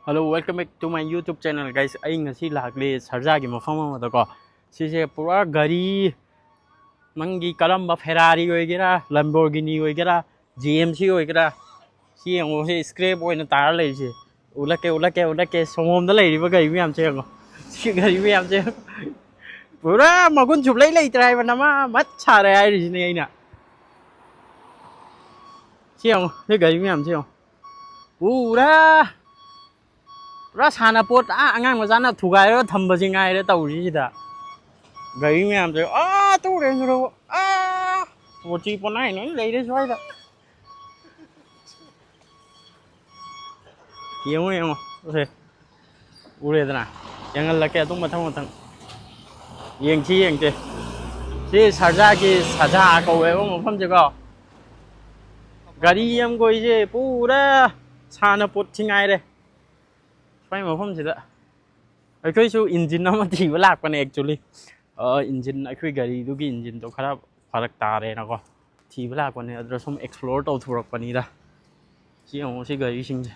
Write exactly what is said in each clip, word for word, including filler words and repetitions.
Hello, welcome back to my YouTube channel, guys. ꯑꯩ ꯉꯁꯤ ꯂꯥꯛꯂꯤ ꯁꯔꯖꯥꯒꯤ ꯃꯐꯝ ꯑꯃꯗꯀꯣ꯫ ꯁꯤꯁꯦ ꯄꯨꯔꯥ ꯒꯥꯔꯤ, ꯅꯪꯒꯤ ꯀꯔꯝꯕ Ferrari ꯑꯣꯏꯒꯦꯔꯥ, Lamborghini ꯑꯣꯏꯒꯦꯔꯥ, G M C ꯑꯣꯏꯒꯦꯔꯥ, ꯁꯤ ꯌꯦꯡꯉꯣ, ꯁꯤ scrap ꯑꯣꯏꯅ ꯇꯥꯔ ꯂꯩꯔꯤꯁꯦ꯫ ꯎꯠꯂꯛꯀꯦ, ꯎꯠꯂꯛꯀꯦ, ꯎꯠꯂꯛꯀꯦ꯫ ꯁꯣꯝꯗ ꯂꯩꯔꯤꯕ ꯒꯥꯔꯤ ꯃꯌꯥꯝꯁꯦ ꯌꯦꯡꯉꯣ꯫ ꯁꯤ ꯒꯥꯔꯤ ꯃꯌꯥꯝꯁꯦ ꯄꯨꯔꯥ ꯃꯒꯨꯟ ꯁꯨꯡꯂꯩ ꯂꯩꯇ꯭ꯔꯦ ꯍꯥꯏꯕ, ꯅꯃꯥ ꯃꯠ ꯁꯥꯔꯦ ꯍꯥꯏꯔꯤꯁꯤꯅꯦ ꯑꯩꯅ꯫ ꯁꯤ ꯌꯦꯡꯉꯣ, ꯁꯤ ꯒꯥꯔꯤ ꯃꯌꯥꯝꯁꯦ ꯌꯦꯡꯉꯣ꯫ ꯄꯨꯔꯥ, ꯄꯨꯔꯥ ꯁꯥꯟꯅꯄꯣꯠ, ꯑꯥ, ꯑꯉꯥꯡ ꯃꯆꯥꯅ ꯊꯨꯒꯥꯏꯔꯒ ꯊꯝꯕꯁꯤ ꯉꯥꯏꯔꯦ ꯇꯧꯔꯤꯁꯤꯗ꯫ ꯒꯥꯔꯤ ꯃꯌꯥꯝꯁꯦ, ꯑꯥ, ꯇꯨꯔꯦꯟꯁꯤꯗ, ꯑꯥ, ꯄꯣꯠꯆꯤ ꯄꯣꯠꯅꯥꯏ ꯂꯣꯏ ꯂꯩꯔꯦ ꯁ꯭ꯋꯥꯏꯗ꯫ ꯌꯦꯡꯉꯣ, ꯌꯦꯡꯉꯣ, ꯁꯦ꯫ ꯎꯔꯦꯗꯅ? ꯌꯦꯡꯍꯜꯂꯛꯀꯦ ꯑꯗꯨꯝ ꯃꯊꯪ ꯃꯊꯪ꯫ ꯌꯦꯡꯁꯤ, ꯌꯦꯡꯁꯤ꯫ ꯁꯤ ꯁꯔꯖꯥꯒꯤ, ꯁꯖꯥ ꯀꯧꯋꯦꯕ ꯃꯐꯝꯁꯦꯀꯣ꯫ ꯒꯥꯔꯤ ꯑꯃꯈꯣꯏꯁꯦ ꯄꯨꯔꯥ ꯁꯥꯟꯅꯄꯣꯠꯁꯤ ꯉꯥꯏꯔꯦ꯫ ꯁ꯭ꯋꯥꯏ ꯃꯐꯝꯁꯤꯗ ꯑꯩꯈꯣꯏꯁꯨ engine ꯑꯃ ꯊꯤꯕ ꯂꯥꯛꯄꯅꯦ, actually꯫ ꯑ, engine, ꯑꯩꯈꯣꯏ ꯒꯥꯔꯤꯗꯨꯒꯤ engineꯗꯣ ꯈꯔ ꯐꯔꯛ ꯇꯥꯔꯦꯅꯀꯣ, ꯊꯤꯕ ꯂꯥꯛꯄꯅꯦ꯫ ꯑꯗꯨꯗ ꯁꯨꯝ explore ꯇꯧꯊꯣꯔꯛꯄꯅꯤꯗ꯫ ꯁꯤ ꯌꯦꯡꯉꯣ, ꯁꯤ ꯒꯥꯔꯤꯁꯤꯡꯁꯦ꯫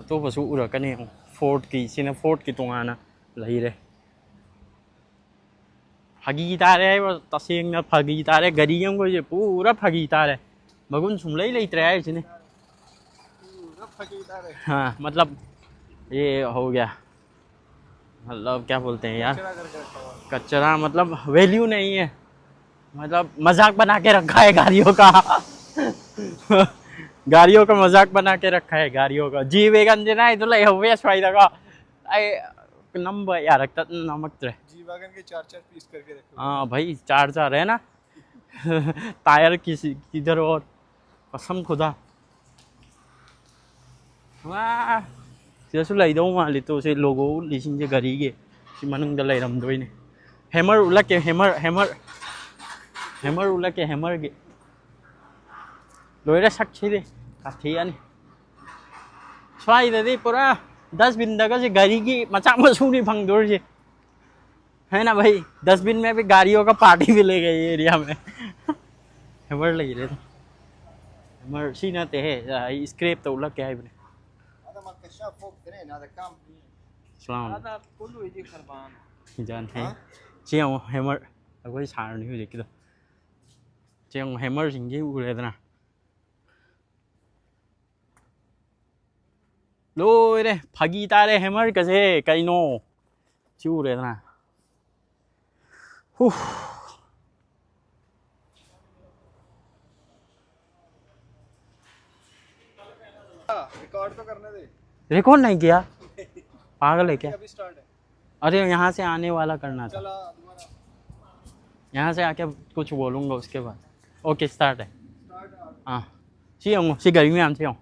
ꯑꯇꯣꯞꯄꯁꯨ ꯎꯔꯛꯀꯅꯤ ꯌꯦꯡꯉꯣ꯫ Fordꯀꯤ, ꯁꯤꯅ Fordꯀꯤ ꯇꯣꯉꯥꯟꯅ ꯂꯩꯔꯦ꯫ ꯐꯥꯒꯤ ꯇꯥꯔꯦ ꯍꯥꯏꯕ, ꯇꯁꯦꯡꯅ ꯐꯥꯒꯤ ꯇꯥꯔꯦ꯫ ꯒꯥꯔꯤ ꯑꯃꯈꯣꯏꯁꯦ ꯄꯨꯔꯥ ꯐꯥꯒꯤ ꯇꯥꯔꯦ꯫ ꯃꯒꯨꯟ ꯁꯨꯡꯂꯩ ꯂꯩꯇ꯭ꯔꯦ ꯍꯥꯏꯁꯤꯅꯤ꯫ पूरा फकीर है। हाँ, मतलब, ये हो गया। मतलब, क्या बोलते हैं यार? कचरा करके रखा हुआ है। कचरा, मतलब, value नहीं है। मतलब, मजाक बना के रखा है गाड़ियों का। गाड़ियों का मजाक बना के रखा है, गाड़ियों का। G Wagon ꯁꯤꯅ ꯑꯩꯗꯣ ꯂꯩꯍꯧꯕ ꯌꯥꯏ ꯁ꯭ꯋꯥꯏꯗꯀꯣ꯫ ꯑꯩ ꯅꯝꯕ ꯌꯥꯔꯛꯇ ꯅꯝꯃꯛꯇ꯭ꯔꯦ꯫ G Wagon के चार चार piece करके रखे हुए हैं। हाँ भाई, चार चार है ना। टायर किसी, किधर और, कसम खुदा। ꯋꯥ! ꯁꯤꯗꯁꯨ ꯂꯩꯗꯧ ꯃꯥꯜꯂꯤ ꯇꯨ, ꯁꯤ logo ꯎꯠꯂꯤꯁꯤꯡꯁꯦ ꯒꯥꯔꯤꯒꯤ꯫ ꯁꯤ ꯃꯅꯨꯡꯗ ꯂꯩꯔꯝꯗꯣꯏꯅꯦ꯫ Hammer ꯎꯠꯂꯛꯀꯦ, hammer, hammer꯫ Hammer ꯎꯠꯂꯛꯀꯦ, hammerꯒꯤ꯫ ꯂꯣꯏꯔꯦ ꯁꯛꯁꯤꯗꯤ꯫ ꯀꯥꯊꯦꯛꯑꯅꯤ꯫ ꯁ꯭ꯋꯥꯏꯗꯗꯤ ꯄꯨꯔꯥ dustbinꯗꯒꯁꯦ ꯒꯥꯔꯤꯒꯤ ꯃꯆꯥ ꯃꯁꯨꯅꯤ ꯐꯪꯗꯣꯔꯤꯁꯦ꯫ है ना भाई, dustbin में भी गाड़ियों का पार्टी मिलेगा ये एरिया में। Hammer ꯂꯩꯔꯦ꯫ Hammer ꯁꯤ ꯅꯠꯇꯦꯍꯦ, ꯑꯩ scrapꯇ ꯎꯠꯂꯛꯀꯦ ꯍꯥꯏꯕꯅꯦ꯫ ꯁꯂꯥꯝ꯫ ꯌꯥꯟ ꯍꯦ꯫ ꯁꯤ ꯌꯦꯡꯉꯣ, ꯍꯦꯃꯔ꯫ ꯑꯩꯈꯣꯏ ꯁꯥꯔꯅꯤ ꯍꯧꯖꯤꯛꯀꯤꯗꯣ꯫ ꯁꯤ ꯌꯦꯡꯉꯣ, ꯍꯦꯃꯔꯁꯤꯡꯁꯤ ꯎꯔꯦꯗꯅ꯫ ꯂꯣꯏꯔꯦ, ꯐꯥꯒꯤ ꯇꯥꯔꯦ ꯍꯦꯃꯔꯒꯁꯦ ꯀꯩꯅꯣ? ꯁꯤ ꯎꯔꯦꯗꯅ꯫ ꯍꯨ꯫ रिकॉर्ड तो करने दे। रिकॉर्ड नहीं किया। पागल है क्या? अभी स्टार्ट है। अरे, यहाँ से आने वाला करना था। चला तुम्हारा। यहाँ से आके कुछ बोलूंगा उसके बाद। ओके, स्टार्ट है। स्टार्ट। हाँ। ꯁꯤ ꯌꯦꯡꯉꯣ, ꯁꯤ ꯒꯥꯔꯤ ꯃꯌꯥꯝꯁꯦ ꯌꯦꯡꯉꯣ꯫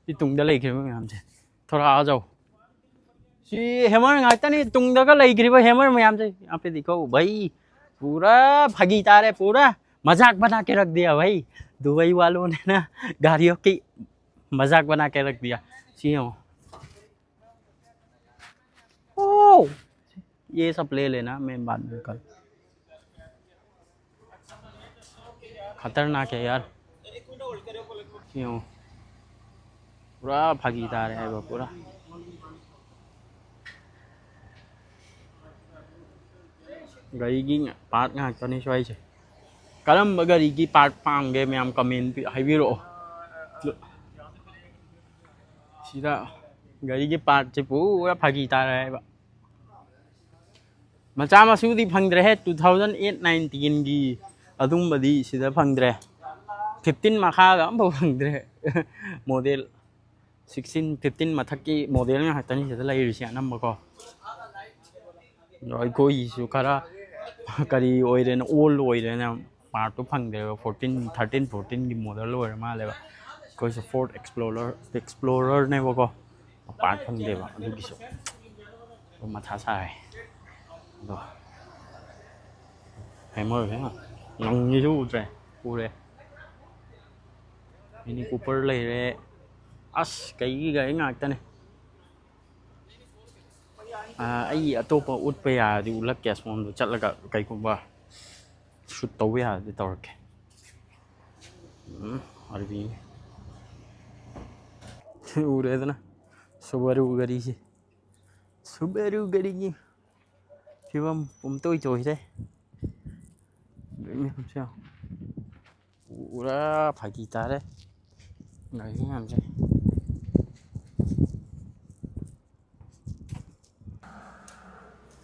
ꯁꯤ ꯇꯨꯡꯗ ꯂꯩꯈ꯭ꯔꯤꯕ ꯃꯌꯥꯝꯁꯦ꯫ ꯊꯣꯔꯛꯑ ꯖꯥꯎ꯫ ꯁꯤ ꯍꯦꯃꯔ ꯉꯥꯛꯇꯅꯤ, ꯇꯨꯡꯗꯒ ꯂꯩꯈ꯭ꯔꯤꯕ ꯍꯦꯃꯔ ꯃꯌꯥꯝꯁꯦ꯫ यहाँ पे दिखाओ भाई, पूरा फगी तार है, पूरा मजाक बना के रख दिया भाई। दुबई वालों ने ना गाड़ियों की मजाक बना के रख दिया। सी हो। ओ, ये सब ले लेना, मैं बाद में कर। खतरनाक है यार। क्यों? पूरा फगी तार है वो पूरा। ꯒꯥꯔꯤꯒꯤ ꯄꯥꯔꯠ ꯉꯥꯛꯇꯅꯤ ꯁ꯭ꯋꯥꯏꯁꯦ꯫ ꯀꯔꯝꯕ ꯒꯥꯔꯤꯒꯤ ꯄꯥꯔꯠ ꯄꯥꯝꯒꯦ ꯃꯌꯥꯝ ꯀꯃꯦꯟ ꯍꯥꯏꯕꯤꯔꯛꯑꯣ꯫ ꯁꯤꯗ ꯒꯥꯔꯤꯒꯤ ꯄꯥꯔꯠꯁꯦ ꯄꯨꯔꯥ ꯐꯥꯒꯤ ꯇꯥꯔꯦ ꯍꯥꯏꯕ꯫ ꯃꯆꯥ ꯃꯁꯨꯗꯤ ꯐꯪꯗ꯭ꯔꯦꯍꯦ, ꯇꯨ ꯊꯥꯎꯖꯟ ꯑꯩꯠ ꯅꯥꯏꯟꯇꯤꯟꯒꯤ ꯑꯗꯨꯝꯕꯗꯤ ꯁꯤꯗ ꯐꯪꯗ꯭ꯔꯦ꯫ ꯐꯤꯐꯇꯤꯟ ꯃꯈꯥꯒ ꯑꯝꯐꯥꯎ ꯐꯪꯗ꯭ꯔꯦ꯫ ꯃꯣꯗꯦꯜ ꯁꯤꯛꯁꯇꯤꯟ ꯐꯤꯐꯇꯤꯟ ꯃꯊꯛꯀꯤ ꯃꯣꯗꯦꯜ ꯉꯥꯛꯇꯅꯤ ꯁꯤꯗ ꯂꯩꯔꯤꯁꯦ ꯑꯅꯝꯕꯀꯣ꯫ ꯑꯗꯣ ꯑꯩꯈꯣꯏꯒꯤꯁꯨ ꯈꯔ ꯀꯔꯤ ꯑꯣꯏꯔꯦꯅ, ꯑꯣꯜ ꯑꯣꯏꯔꯦꯅ ꯄꯥꯔꯠꯇꯨ ꯐꯪꯗꯦꯕ꯫ ꯐꯣꯔꯇꯤꯟ, ꯊꯥꯔꯇꯤꯟ, ꯐꯣꯔꯇꯤꯟꯒꯤ ꯃꯣꯗꯦꯜ ꯑꯣꯏꯔ ꯃꯥꯜꯂꯦꯕ꯫ ꯑꯩꯈꯣꯏꯁꯨ ꯐꯣꯔꯠ ꯑꯦꯛꯁꯄ꯭ꯂꯣꯔꯔ, ꯑꯦꯛꯁꯄ꯭ꯂꯣꯔꯔꯅꯦꯕꯀꯣ꯫ ꯄꯥꯔꯠ ꯐꯪꯗꯦꯕ ꯑꯗꯨꯒꯤꯁꯨ꯫ ꯑꯗꯨ ꯃꯊꯥ ꯁꯥꯏ꯫ ꯑꯗꯣ ꯍꯦꯃꯔꯁꯦ ꯉꯪꯉꯤꯁꯨ ꯎꯗ꯭ꯔꯦ, ꯎꯔꯦ꯫ ꯃꯤꯅꯤ ꯀꯨꯄꯔ ꯂꯩꯔꯦ꯫ ꯑꯁ, ꯀꯩꯒꯤ ꯒꯥꯔꯤ ꯉꯥꯛꯇꯅꯦ꯫ ꯑꯥ, ꯑꯩ ꯑꯇꯣꯞꯄ ꯎꯠꯄ ꯌꯥꯔꯗꯤ ꯎꯠꯂꯛꯀꯦ, ꯑꯁꯣꯝꯗ ꯆꯠꯂꯒ ꯀꯩꯒꯨꯝꯕ ꯁꯨꯠ ꯇꯧꯕ ꯌꯥꯔꯗꯤ ꯇꯧꯔꯛꯀꯦ꯫ ꯎꯝ, ꯑꯥꯔꯕꯤꯅꯤ꯫ ꯎꯔꯦꯗꯅ꯫ ꯁꯨꯕꯥꯔꯨ ꯒꯥꯔꯤꯁꯤ, ꯁꯨꯕꯥꯔꯨ ꯒꯥꯔꯤꯒꯤ ꯐꯤꯕꯝ ꯄꯨꯝꯇꯣꯏ ꯇꯣꯏꯔꯦ꯫ ꯒꯥꯔꯤ ꯃꯌꯥꯝꯁꯦ ꯌꯦꯡꯉꯣ꯫ ꯄꯨꯔꯥ ꯐꯥꯒꯤ ꯇꯥꯔꯦ ꯒꯥꯔꯤ ꯃꯌꯥꯝꯁꯦ꯫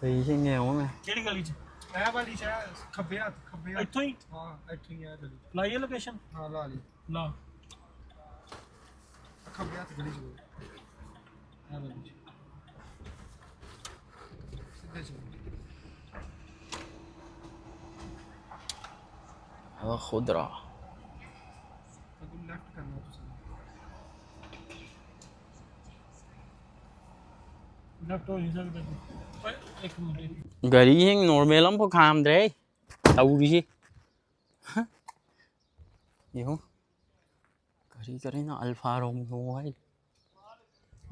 ꯒꯥꯔꯤꯁꯤꯡꯁꯦ ꯌꯦꯡꯉꯨꯅꯦ꯫ ਕਿਹੜੀ ਗਲੀ ਚ? ਇਹ ਵਾਲੀ ਚ ਹੈ, ਖੱਬੇ ਹੱਥ, ਖੱਬੇ ਹੱਥ। ਇੱਥੋਂ ਹੀ? ਹਾਂ, ਇੱਥੋਂ ਹੀ ਹੈ ਗਲੀ। ਲਾਈਏ ਲੋਕੇਸ਼ਨ? ਹਾਂ, ਲਾ ਲਈ। ਲਾ। ਖੱਬੇ ਹੱਥ ਗਲੀ ਚ। ਇਹ ਵਾਲੀ ਚ। ਸਿੱਧੇ ਚਲੋ। هذا خضرة. ਅਗਰ ਲੈਫਟ ਕਰਨਾ ਤੁਸੀਂ। ਲੈਫਟ ਹੋ ਨਹੀਂ ਸਕਦਾ। ਓਏ, ਇੱਕ ਮਿੰਟ। ꯒꯥꯔꯤꯁꯤꯡ ꯅꯣꯔꯃꯦꯜ ꯑꯃꯐꯥꯎ ꯈꯥꯝꯗ꯭ꯔꯦ ꯇꯧꯔꯤꯁꯤ꯫ ꯌꯦꯡꯉꯨ꯫ ꯀꯔꯤ ꯀꯔꯤꯅꯣ ꯑꯜꯐꯥ ꯔꯣꯃꯤꯌꯣ ꯍꯥꯏ꯫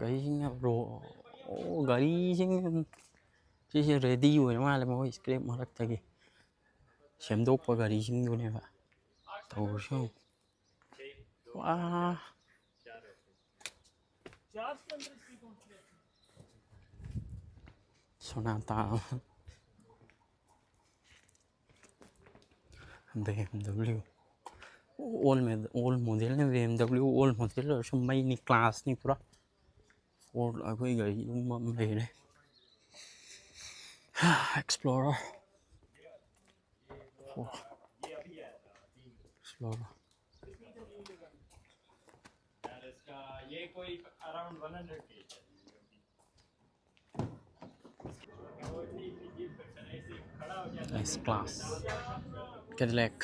ꯒꯥꯔꯤꯁꯤꯡꯅ ꯔꯣ-, ꯑꯣ, ꯒꯥꯔꯤꯁꯤꯡ ꯁꯤꯁꯦ ꯔꯦꯗꯤ ꯑꯣꯏꯔ ꯃꯥꯜꯂꯦ, ꯃꯣꯏ ꯁ꯭ꯀ꯭ꯔꯦꯞ ꯃꯔꯛꯇꯒꯤ ꯁꯦꯝꯗꯣꯛꯄ ꯒꯥꯔꯤꯁꯤꯡꯗꯨꯅꯦꯕ꯫ ꯇꯧꯔꯤꯁꯤ ꯌꯦꯡꯉꯨ꯫ ꯋꯥ꯫ ꯁꯣꯅꯥꯇꯥ꯫ BMW. ꯑꯣꯜ ꯃꯦ-, ꯑꯣꯜ ꯃꯣꯗꯦꯜꯅꯦ BMW, ꯑꯣꯜ ꯃꯣꯗꯦꯜ ꯑꯣꯏꯔꯁꯨ ꯃꯩꯅꯤ, ꯀ꯭ꯂꯥꯁꯅꯤ ꯄꯨꯔꯥ꯫ ꯑꯣꯜ ꯑꯩꯈꯣꯏ ꯒꯥꯔꯤ ꯑꯗꯨꯝ ꯑꯃ ꯂꯩꯔꯦ꯫ Explorer. Explorer. S Class. Cadillac.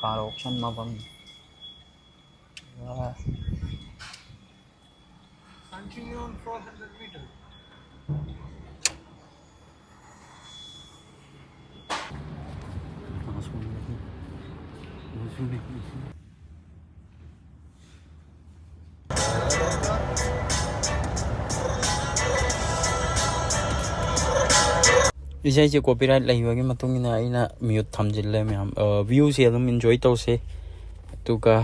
Car auction ꯃꯐꯝ꯫ Continue on four hundred meter. ꯏꯁꯩꯁꯦ copyright ꯂꯩꯕꯒꯤ ꯃꯇꯨꯡ ꯏꯟꯅ ꯑꯩꯅ mute ꯊꯝꯖꯤꯜꯂꯦ ꯃꯌꯥꯝ꯫ ꯑ, view ꯁꯦ ꯑꯗꯨꯝ enjoy ꯇꯧꯁꯦ, ꯑꯗꯨꯒ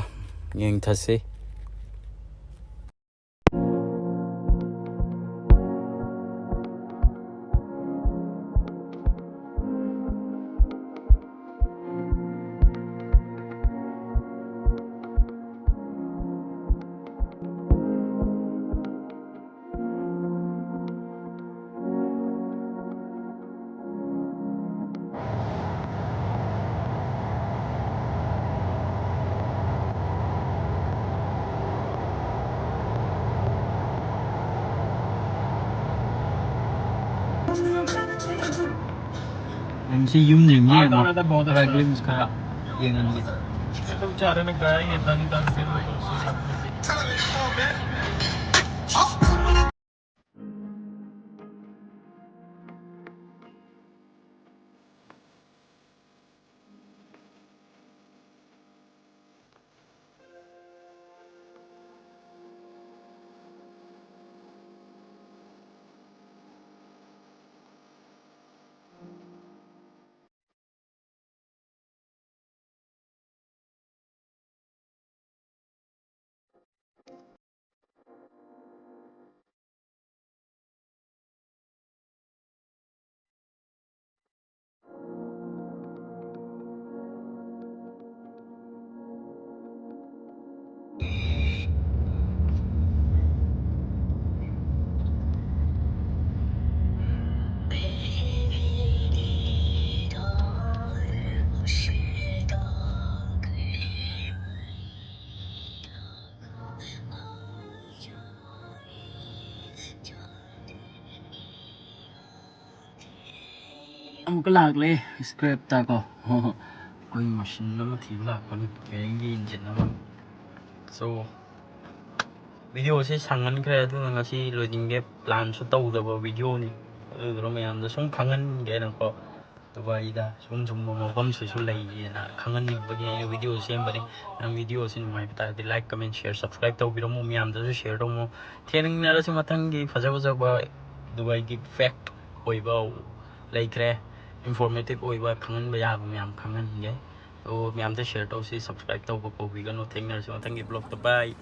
ꯌꯦꯡꯊꯁꯦ꯫ ꯁꯤ ꯌꯨꯝꯁꯤꯡꯁꯤ ꯌꯦꯡꯉꯣ꯫ ꯈꯔ glimpse ꯈꯔ ꯌꯦꯡꯍꯟꯒꯦ꯫ ꯑꯃꯨꯛꯀ ꯂꯥꯛꯂꯦ scrap ꯇ ꯀꯣ꯫ ꯑꯩꯈꯣꯏ machine ꯑꯃ ꯊꯤꯕ ꯂꯥꯛꯄꯅꯤ, ꯒꯥꯔꯤꯒꯤ engine ꯑꯃ꯫ So, video ꯁꯦ ꯁꯥꯡꯍꯟꯈ꯭ꯔꯦ, ꯑꯗꯨꯅ ꯉꯁꯤ ꯂꯣꯏꯅꯤꯡꯒꯦ plan ꯁꯨ ꯇꯧꯗꯕ video ꯅꯤ꯫ ꯑꯗꯨꯗꯨꯅ ꯃꯌꯥꯝꯗ ꯁꯨꯝ ꯈꯪꯍꯟꯒꯦꯅꯀꯣ, ꯗꯨꯕꯥꯏꯗ ꯁꯨꯝ ꯁꯨꯝꯕ ꯃꯐꯝꯁꯤꯁꯨ ꯂꯩꯌꯦꯅ ꯈꯪꯍꯟꯅꯤꯡꯕꯒꯤ ꯑꯩꯅ video ꯁꯦꯝꯕꯅꯤ꯫ ꯅꯪ video ꯁꯤ ꯅꯨꯡꯉꯥꯏꯕ ꯇꯥꯔꯗꯤ like, comment, share, subscribe ꯇꯧꯕꯤꯔꯝꯃꯣ, ꯃꯌꯥꯝꯗꯁꯨ share ꯇꯧꯔꯝꯃꯣ꯫ ꯊꯦꯡꯅꯔꯁꯤ ꯃꯊꯪꯒꯤ ꯐꯖ ꯐꯖꯕ ꯗꯨꯕꯥꯏꯒꯤ fact ꯑꯣꯏꯕ ꯂꯩꯈ꯭ꯔꯦ꯫ Informative ꯑꯣꯏꯕ, ꯈꯪꯍꯟꯕ ꯌꯥꯕ ꯃꯌꯥꯝ ꯈꯪꯍꯟꯒꯦ꯫ ꯑꯗꯣ ꯃꯌꯥꯝꯗ share ꯇꯧꯁꯤ, subscribe ꯇꯧꯕ ꯀꯧꯕꯤꯒꯅꯨ꯫ ꯊꯦꯡꯅꯔꯁꯤ ꯃꯊꯪꯒꯤ vlogꯇ꯫ Bye꯫